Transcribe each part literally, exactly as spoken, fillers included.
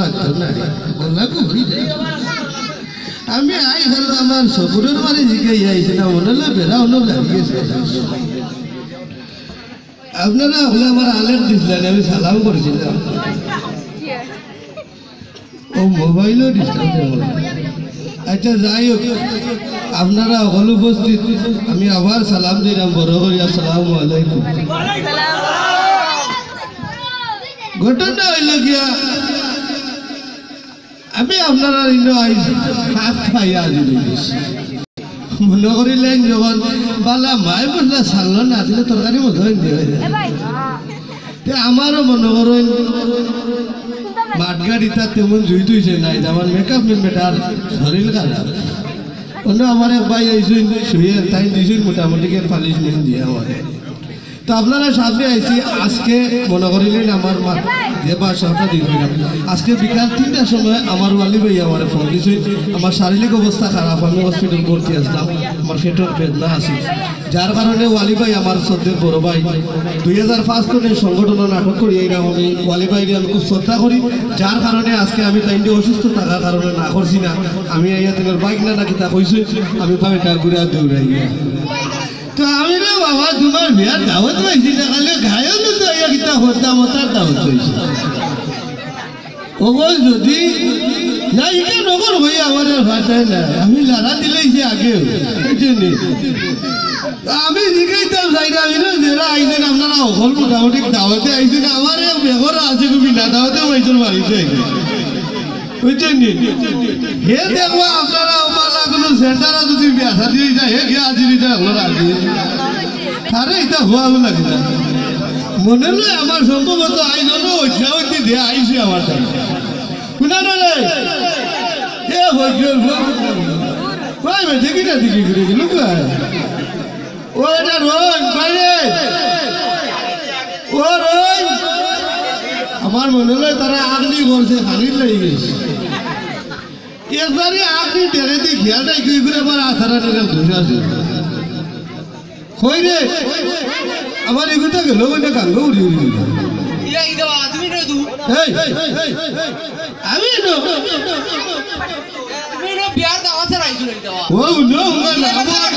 লাগতো না রে, বলা কো হরি যায়। আমি আই হলো আমার সকুরের বাড়ি দিকে আইছি না, মনে হলো বেড়া হলো দাঁড়িয়ে গেছে। আপনারা হলে আমার আলের দিছিলেন, আমি সালাম করছিলাম। ও মোবাইলও ডিস্টার্ব দেব। আচ্ছা, যাই হোক, আপনারা হল উপস্থিত, আমি আবার সালাম দিলাম বড় করি, আসসালামু আলাইকুম। ঘটনা হইল গিয়া, আমি আপনারা ইনো আইজ হাত খাইয়া আজি রইছি। মনে করিলেন যখন বালা মায় বললা সারলো না, আসলে তরকারি মজা হইনি। তে আমারও মনে করেন মাঠগাড়ি তার তেমন জুই তুইছে নাই, আমার মেকআপ ম্যান বেটার শরীর খারাপ। অন্য আমার এক ভাই আইসুন শুয়ে, তাই দিছুন মোটামুটি কে পালিশমেন্ট দিয়ে আমারে। তো আপনারা সামনে আইছি, আজকে মনে করিলেন আমার মা যে বাসাটা দিয়েছিলাম, আজকে বিকাল তিনটার সময় আমার ওয়ালি ভাই আমার ফোন দিছুন, আমার শারীরিক অবস্থা খারাপ, আমি হসপিটাল ভর্তি আসলাম, আমার পেটের বেদনা আছে, যার কারণে ওয়ালি ভাই আমার শ্রদ্ধেয় বড় ভাই, দুই হাজার পাঁচ সনে সংগঠন নাটক করি এইরকম আমি ওয়ালি ভাইরে আমি খুব শ্রদ্ধা করি, যার কারণে আজকে আমি তাইন অসুস্থ থাকার কারণে না করছি না, আমি আইয়া দিনের বাইক না না কিতা কইছি, আমি পাবে কার ঘুরে আর দৌড়াই গিয়া। তো আমি রে বাবা, তোমার বিয়ার দাওয়াত পাইছি না, খালি গায়ে হলুদ আইয়া কিতা করতাম, ওটার দাওয়াত পাইছি। ওগো যদি না, ইটা নগর হইয়া আমার আর ফাটায় না, আমি লারা দিলাইছি আগেও, বুঝছেন নি? আমি জিগাইতাম চাইরাম, ইনো যেরা আইছেন, আপনারা হকল মোটামুটি দাওয়াতে আইছেন, আমার এক বেগর আছে, তুমি না দাওয়াতে পাইছেন বাড়িতে আইছেন। বুঝছেন নি? হে দেখবো আপনারা ওপালা কোনো সেন্টারও যদি বিয়া শাদি হয়ে যায়, হে গিয়া আজি দিতে আপনারা আজি। তারে এটা হওয়াও লাগে না। মনে নয় আমার সম্ভবত আইজ অন্য অজ্ঞাবতী দিয়ে আইসি আমার তারা। শুনা না রে? এ হজুর, কই বে, দেখি না, দেখি ঘুরে গেল কই? ও এটা রোজ বাইরে। ও রোজ। আমার মনে হয় তারা আগলি করছে, খানির লাগি গেছে। একবারে আগলি দেখে দি খেয়াল নাই, কি করে আবার আথারা নিলে ধরে আছে। কই রে? আমার এগুলো গেল, ওইটা কাঙ্গ উড়ি উড়ি। ইয়া, ইদা, তুমি রে তু। এই, আমি নো। তুমি রে বিয়ার দাওয়াত ছাড়া আইছো রে দাওয়াত। ও, নো, ও, না, আমার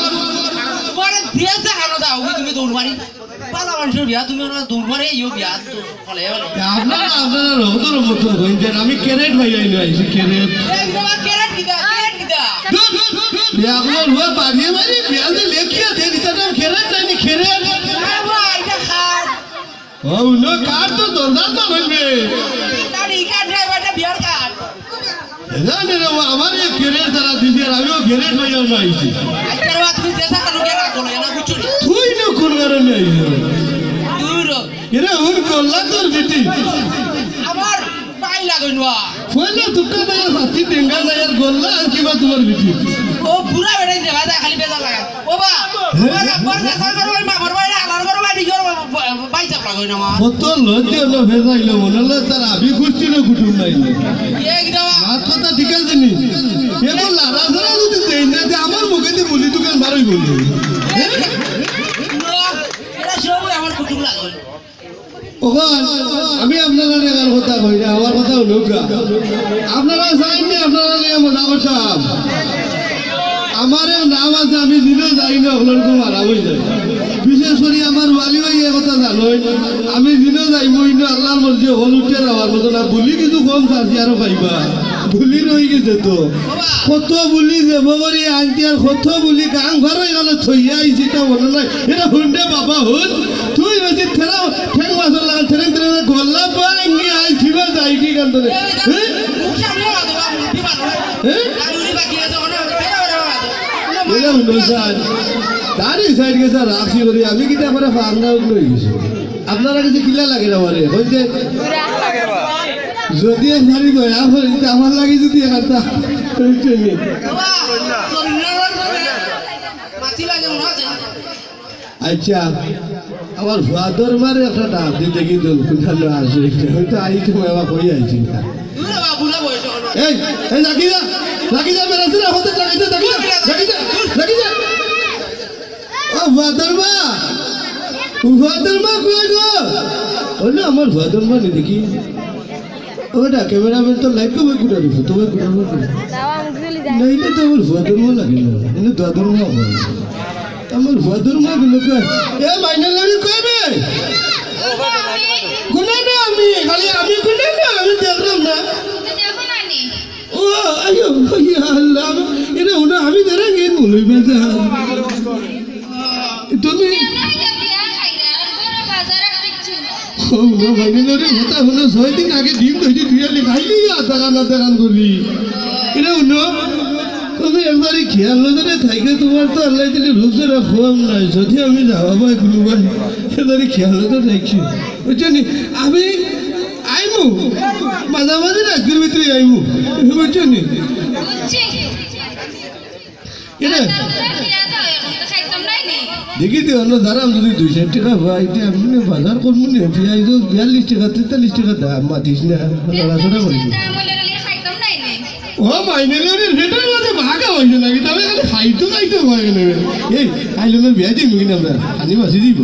তোমার দিয়েছে হানো দাও, তুমি দৌড় মারি। পালা মানুষের বিয়া, তুমি ওরা দৌড় মারে, ইয়ো বিয়া, তো ফলে এবার। আপনারা, আপনারা রহমতর মতন হইন যে আমি ক্যারেট ভাই আইলো আইছি, ক্যারেট। এই বাবা, ক্যারেট কিতা? ক্যারেট কিতা? ধুর, ধুর, ধুর, ধুর। বিয়া আপনার হওয়া বাড়িয়ে বাড়ি, বিয়া যে লেখিয়া দেন, ইতার নাম ক্যারেট নাইনি, ক্যারেট। না বাবা, এটা খাট। ও, উনো কার তো দরদার তো হইবে। গাড়ি, কার ড্রাইভারটা বিয়ার কার। জানে রে, ও আমার এই ক্যারেট তারা দিছে, আর আমিও ক্যারেট লইয়া না আইছি। আজকের বাদ তুমি যেসা কালু গেলা বলো, এনা বুঝছো নি? তুই না কোন কারণে আইছো? দূর। এরে, ওর গল্লা তোর বেটি। আমার পাই লাগই নোয়া। পয়লা তুকা দেয়, হাতি টেঙ্গা দেয়, আর গল্লা আর কিবা তোমার বেটি। ও বুড়া বেটাই দেখা যায়, খালি বেজা লাগে। ও বা, হে? আমার আব্বার কাছে করো, ওই মামার বাড়ি, আমার ঘরে বাড়ি, ওর বা-, বা-, বাইসা কত লজ্জা হলো, ফের আইলো, মনে হলো তার আবি গোষ্ঠীরও কুটুম নাই। একদম। মাত কথা ঠিক আছে নি? এবার লাড়া ছাড়া যদি দেই না, যে আমার মুখে দিয়ে বলি, তুই কেন বারোই বলি? হ্যাঁ? না, এরা সব আমার কুটুম লাগে। ওখান আমি আপনারা নেগার কথা কই না, আমার কথা হলো গা। আপনারা চাইননি আপনারা নিয়ে মজা করতাম। আমার এক নাম আছে, আমি দিনও যাই না, ওগুলোর খুব আরাম হয়ে যায়। বিশেষ করে আমার ওয়ালি ভাই এ কথা জানোই, আমি দিনও যাই, মই না আল্লাহর মর্জি হল উঠে যাওয়ার মতো না, বুলি কিছু কম চাচ্ছি আরো পাইবা, বুলি রয়ে গেছে তো। কত বুলি যে বগরি আনতে আর কত বুলি গাং ঘর হয়ে গেল, থইয়া আইছি তা মনে নাই। এটা হুন্ডে বাবা হুন, তুই হচ্ছে ঠেলা, ঠেং মাসল লাগা, ঠেং ঠেং গল্লা পাঙ্গি আই ছিবা যাই কি কান ধরে। হ্যাঁ? হ্যাঁ? বুঝলাম না স্যার। তারই সাইড গেছে রাখছি করি, আমি কিতা করে ফান্ডা উঠলো হয়ে গেছি। আপনারা কিছু কিলা লাগে না মানে, বলতে যদি এক সারি দয়া করে, যদি আমার লাগে যদি একটা, মাছি লাগে মনে আছে। আচ্ছা, আমার ফাদার মারে একটা ডাক দিতে কি দল কোথাও আসে, আমি তো আই তো বাবা কই আইছি না। এই, এই, লাগি যা, লাগি যা, বেড়াছে না, হতে লাগি যা, লাগি যা, লাগি যা, লাগি যা। ও ফাদার মা, ও ফাদার মা কই গো? ওই না, আমার ফাদার মা নেই দেখি। ওটা ক্যামেরাম্যান তো লাইট কবে কুটা দিছে? তোমার কুটা দিছে? নাইলে তো আমার ফুয়াদুর মা লাগে না। এনে দাদুর মা হয়। আমার ফুয়াদুর মা গুলো কয়, "এ মাইনা লড়ি কইবে?" গুনা না আমি, খালি আমি গুনা না, আমি দেখলাম না। ও, আইয়ো, ইয়া আল্লাহ, এটা ওনা আমি ধরে গিয়ে বলি বেজা। তুমি ও না, মাইনা লড়ি কথা হুনো, ছয় দিন আগে ডিম ধইছি, তুই আলি খাইলি, আধা কান আধা কান করবি। এটা হুনো, তুমি একবারই খেয়াল নজরে থাইকে, তোমার তো আল্লাহ দিলে রোজেরা খোয়াম নাই, যদি আমি যাওয়া ভাই কোনো ভাই, একবারই খেয়াল নজরে রাখছি, বুঝছো নি? আমি আইমু, মাঝামাঝি রাত্রির ভিতরে আইমু, বুঝছো নি? বুঝছি। এরে। বাজার উজার দিয়া যাও, এখন তো খাইতাম নাই নি। দেখি দে, অন্য দাঁড়াম যদি দুই ষাট টাকা পাই, তে আমি নে বাজার করবো নে, পিয়াজ তো বিয়াল্লিশ টাকা, তেতাল্লিশ টাকা দাম, মাতিস না, লড়াচড়া করিস না। তেতাল্লিশ টাকা দাম হইলে খাইতাম নাই নি। ও মাইনে রে, রে, রেটের মাঝে ভাগা হইছে নাকি? তাহলে খালি খাইতো খাইতো হয় না। এই, আইলে না বিয়া দিমু কিনা আমরা? খালি বাসি দিব।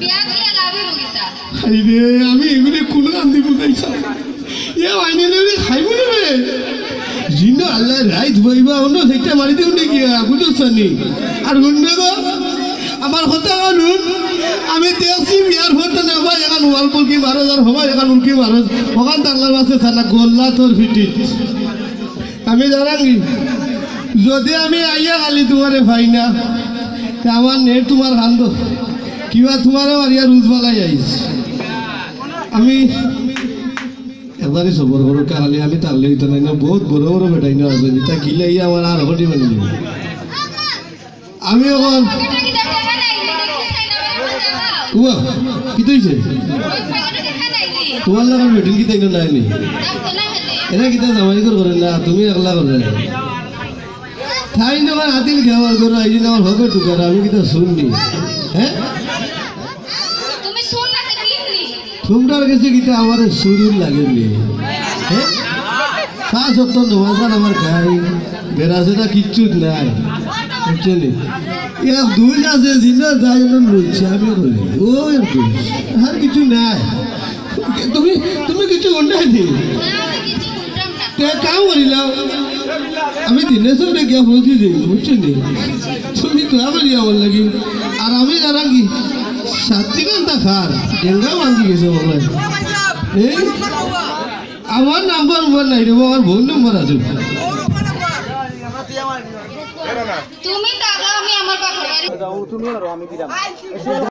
বিয়া দিয়া লাভ হইব কিতা? আরে, আমি এগুলি কোনো কান্দি বুঝাইছি। এ আইনে নেবে, খাইব নেবে। জিনো আল্লাহ রাইত বইবা, অন্য সেটা মারি দিও নে গিয়া, বুঝছো নি? আর হুনবে গো, আমার কথা হুনুন, আমি দেখছি বিয়ার হতে না ভাই, এখন ওয়াল পুলকি মারো, আর হবাই এখন উলকি মারো, ওখান তাল্লার মাঝে সানা গোল্লা তোর ফিটি। আমি জানাঙ্গি, যদি আমি আইয়া খালি তোমারে পাই না, তে আমার নেট তোমার কান্দো, কিবা তোমারে মারিয়া রুজ বালাই আইস। আমি একবারে সবর করো, খালি আমি তারলে হইতো নাই না, বহুত বড় বড় বেটাই না আছে, যেটা গিলাই আমার আর হটি মানে দিব। আমি এখন পকেটে কিতা টেকা নাই নি, দেখি চাই না, আমার পকেটে দাও। উয়া, কিতা হইছে? আমার পকেটে টেকা নাই নি। তোমার লাগার বেটিন কিতা ইনো নাই নি? দাম তো না হাতে। এরা কিতা জামাই করে করে না, তুমি একলা করে। তাই না আমার আদিল গেওয়ার করে, এই জন্য আমার হকের টুকার, আমি কিতা শুননি। হ্যাঁ? তুমি শুন না তো কি নি? তোমরার গেছে কিতা আমারে শুরুর লাগে নি? হ্যাঁ? পাঁচ ওয়াক্ত নমাজ আর আমার খাই, বেড়াছেড়া কিচ্ছু নাই। বুঝছো নি? এক দুষ আছে, জিনা যায় না লইছে, আমি করি। ও এক দুষ। আর কিছু নাই। তুমি, তুমি কিছু অন্যায় নেই। তে কাম করিলাম। আমি দিনে সবরে গিয়া পৌঁছে দিই, বুঝছো নি? তুমি দোয়া করি আমার লাগি। আর আমি যারা কি সাতটি ঘন্টা খার, ডেঙ্গা বান্ধি গেছে বলে। এই? আমার নাম্বার উম্বার নাই রে, আমার বউর নাম্বার আছে। তুমি থাকো, আমি আমার বাপের বাড়ি।